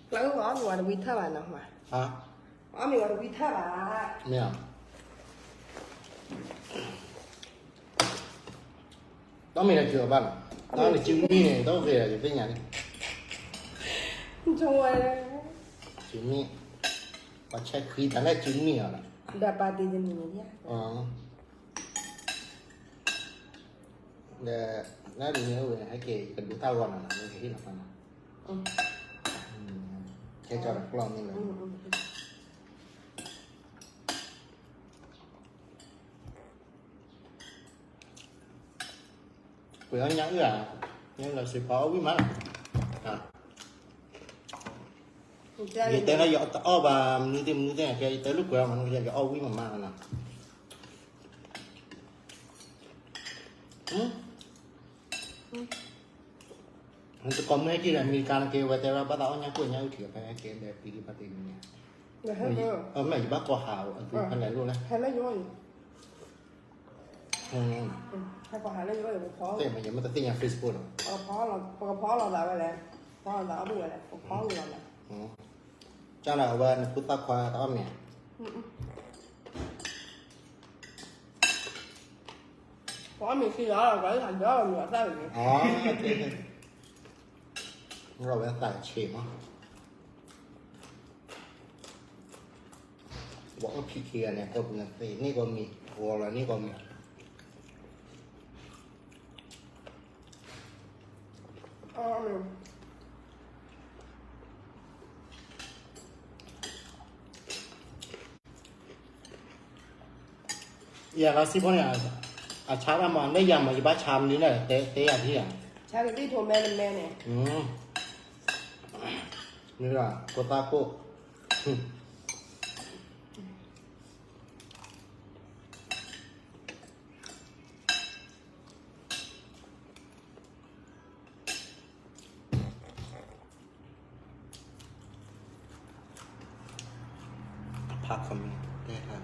ကျၢၤအီၣ်မ့ၤဝဲတဝံထၢၣ်ဘၣ်နီၤမး, အီၣ်မ့ၤဝဲတဝံထၢၣ်ဘၣ်, မ့ၢ်ဧါ, တၢ်မ့ၢ်ဒီးစၢၤအီၤဘၣ်နီၤ, တၢ်န့ၣ်စုမ့ၢ်န့ၣ် တၢ်အိၣ်ဖျဲၣ်ဒီးယသ့ၣ်ညါန့ၣ်, စုမ့ၢ်, ပှၤဆဲးခွံတၢ်လၢစုမ့ၢ်အီၤလီၤ, ဒီးပာ်တ့ၢ်တမံၤန့ၣ်, ဒီး, လၢဒ်န့ၣ်ဝဲ ဟဲက့ၤကဒုးတၢ်ဂီၤနီၤနီၤ မ့ၢ်ကဟ့ၣ်လီၤပှၤနီၤ, ခဲကၠီတကျီၢ်မ့ၢ်လၢ ကွဲးအီၣ်ညၣ်အုၣ်ဧါ, ညၣ်အုၣ်လီၤစ့ဖီအီၣ်ဝံၣ်မးနီၤ, ယတဲလၢယတအီၣ်ဘၣ်မနုၤသ့ၣ်မနုၤသ့ၣ် ယတဲလၢကွဲးအီၣ်မးနီၤ ယအီၣ်ဝံၣ်မးမးနီၤ, တကိးမုၢ်ဟဲက့ၤဒီး အမဲရကၤန့ၣ်က့ၤ ဝဲတဲဝဲဘၣ်သးအီၣ်ညၣ်ကွံာ်ညၣ်အုၣ်ထံးဖဲဟဲက့ၤဒီး ပံၤဒံးပှၤတ့ၢ်န့ၣ်, မ့ၢ်ယဘၣ်ကိးဟးအီၤအသုဖဲလဲၣ်လိၣ်လဲၣ်, မ့ၢ်ယမ့ၢ်တသ့ၣ်ညါ Facebook လီၤ, ပကဖီလီၤသးဝဲလဲၣ်, ဖီလီၤသးအီၣ်ဘၣ်ဝဲလဲၣ်, ပဖီလီၤသး, ကၢ်လီၤအဝဲနဖိသၣ်ခွါတအီၣ်မ့ၤ ပအီၣ်မ့ၤခံလီၤ ပှၤလၢဟးဒၢအီၣ်မ့ၤအသၣ်န့ၣ်, အဝဲသးဆံးမး, ပှၤအီၣ်ခံခံဂၤန့ၣ် ကိးပူၤန့ၣ်သ့န့ၢ်ကိးမံၤ ဂီၤလီၤန့ၢ်ကိးမံၤ ယၤလီၤစံးဖိန့ၣ်, အဆါတၢ်မး လၢယၤမး ယဘၣ်ဆါမနုၤလဲၣ် တဲယၤထံၣ်ဧါ, ဆါကသံၣ်ထိးမဲတမဲန့ၣ်, မ့ၢ်ဒၣ် ဖိသၣ်ခိၣ် ဖးခီမ့ၢ်တဲတၢ်,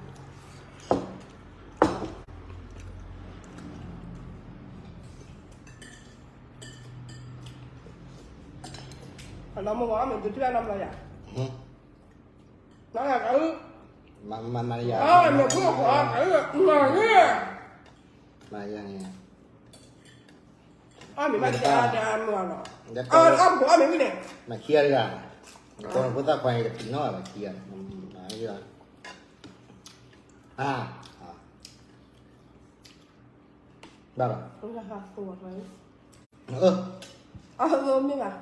အနီၢ်မ့ၢ်ဝဲအီၣ်မ့ၤဒုးထံၣ်ဘၣ်နီတဘျီယၤ, မၤမၤမၤယၤ, မၤယၤန့ၣ် အီၣ်မ့ၤမ့ၢ်တတဲအါတဲအါမ့ၢ်အီၤနီၤ, အီၣ်မ့ၤဝံၤန့ၣ်, မၤခံဂၤတဂၤ, ဖိသၣ်ခွါအံၤတပျံၤနီၣ်ဘၣ် မၤခံဂၤန့ၣ်, ဘၣ်ဘၣ်, အၢ, အၢ မ့ၢ်ဘၣ်,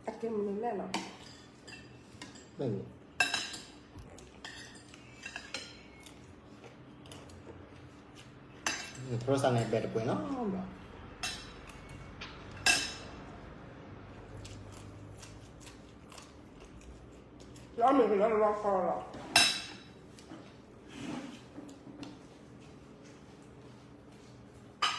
အကဲမနုၤလဲၣ်နီၤ, နထီၣ်စးန့ၣ် ဘဲတပှဲၤနီၤဘၣ်, လီၤမ့ၢ်ကလီၤလီၤကီလီၤ.